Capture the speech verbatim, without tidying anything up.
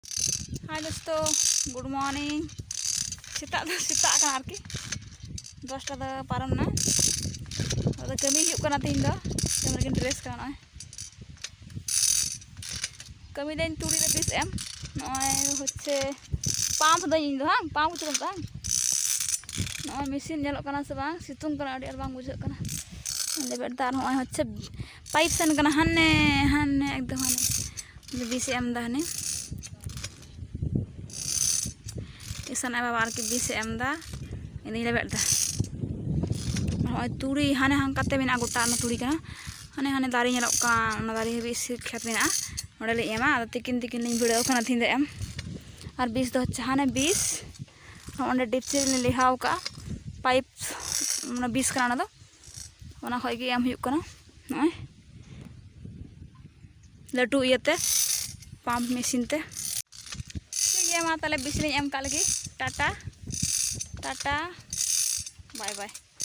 Hi ᱫᱳᱥᱛᱳ, good morning. ᱥᱮᱛᱟᱜ ᱫᱚ ᱥᱮᱛᱟᱜ ᱠᱟᱱᱟ ᱟᱨᱠᱤ, ᱫᱚᱥᱴᱟ ᱫᱚ ᱯᱟᱨᱚᱢ ᱱᱟ᱾ ᱟᱫᱚ ᱠᱟᱹᱢᱤ ᱦᱩᱭᱩᱜ ᱠᱟᱱᱟ ᱛᱮᱦᱮᱧ ᱫᱚ, ᱠᱟᱹᱢᱤ ᱨᱮᱜᱮᱧ dress ᱠᱟᱱᱟ ᱱᱚᱜᱼᱚᱭ᱾ ᱠᱟᱹᱢᱤ ᱫᱟᱹᱧ ᱛᱩᱲᱤ ᱨᱮ ᱵᱤᱥ ᱮᱢ᱾ ᱱᱚᱜᱼᱚᱭ ᱦᱚᱪᱪᱷᱮ pump ᱫᱟᱹᱧ ᱤᱧ ᱫᱚ, ᱵᱟᱝ pump ᱦᱚᱪᱚ ᱠᱟᱫᱟ᱾ ᱱᱚᱜᱼᱚᱭ ᱢᱮᱥᱤᱱ ᱧᱮᱞᱚᱜ ᱠᱟᱱᱟ ᱥᱮ ᱵᱟᱝ? ᱥᱤᱛᱩᱝ ᱠᱟᱱᱟ, ᱟᱹᱰᱤ ᱟᱸᱴ ᱵᱟᱝ ᱵᱩᱡᱷᱟᱹᱜ ᱠᱟᱱᱟ᱾ ᱞᱮᱵᱮᱫ ᱫᱟ᱾ ᱟᱨ ᱱᱚᱜᱼᱚᱭ ᱦᱚᱪᱪᱷᱮ pipe ᱥᱮᱱ ᱠᱟᱱᱟ, ᱦᱟᱱᱮ ᱦᱟᱱᱮ ᱮᱠᱫᱚᱢ ᱦᱟᱱᱮ ᱵᱤᱥ ᱮ ᱮᱢ ᱫᱟ ᱦᱟᱱᱮ᱾ ᱤᱥᱟᱱ ᱟᱡ ᱵᱟᱵᱟ ᱟᱨᱠᱤ ᱵᱤᱥ ᱮ ᱮᱢ ᱫᱟ, ᱤᱧ ᱫᱚᱧ ᱞᱮᱵᱮᱫ ᱫᱟ᱾ ᱱᱚᱜᱼᱚᱭ ᱛᱩᱲᱤ ᱦᱟᱱᱮ ᱦᱟᱱᱠᱟᱛᱮ ᱢᱮᱱᱟᱜᱼᱟ, ᱜᱚᱴᱟ ᱚᱱᱟ ᱛᱩᱲᱤ ᱠᱟᱱᱟ᱾ ᱦᱟᱱᱮ ᱦᱟᱱᱮ ᱫᱟᱨᱮ ᱧᱮᱞᱚᱜ ᱠᱟᱱ, ᱚᱱᱟ ᱫᱟᱨᱮ ᱦᱟᱹᱵᱤᱡ ᱥᱤ ᱠᱷᱮᱛ ᱢᱮᱱᱟᱜᱼᱟ᱾ ᱚᱸᱰᱮ ᱞᱤᱧ ᱮᱢᱟ, ᱟᱫᱚ ᱛᱤᱠᱤᱱ ᱛᱤᱠᱤᱱ ᱞᱤᱧ ᱵᱷᱤᱲᱟᱹᱣ ᱠᱟᱱᱟ ᱛᱤᱦᱤᱧ ᱫᱚ ᱮᱢ᱾ ᱟᱨ ᱵᱤᱥ ᱫᱚ ᱦᱚᱪᱪᱷᱮ ᱦᱟᱱᱮ ᱵᱤᱥ, ᱚᱸᱰᱮ ᱰᱤᱯᱪᱤ ᱨᱮᱞᱤᱧ ᱞᱮᱣᱦᱟᱣ ᱠᱟᱜᱼᱟ᱾ pipe ᱢᱟᱱᱮ ᱵᱤᱥ ᱠᱟᱱᱟ ᱚᱱᱟ ᱫᱚ, ᱚᱱᱟ ᱠᱷᱚᱡ ᱜᱮ ᱮᱢ ᱦᱩᱭᱩᱜ ᱠᱟᱱᱟ ᱱᱚᱜᱼᱚᱭ ᱞᱟᱹᱴᱩ ᱤᱭᱟᱹᱛᱮ, pump ᱢᱮᱥᱤᱱ ᱛᱮ᱾ ᱴᱷᱤᱠ ᱜᱮᱭᱟ, ᱢᱟ ᱛᱟᱦᱞᱮ ᱵᱤᱥ ᱞᱤᱧ ᱮᱢ ᱠᱟᱜ ᱞᱮᱜᱮ᱾ Tata, Tata, bye bye᱾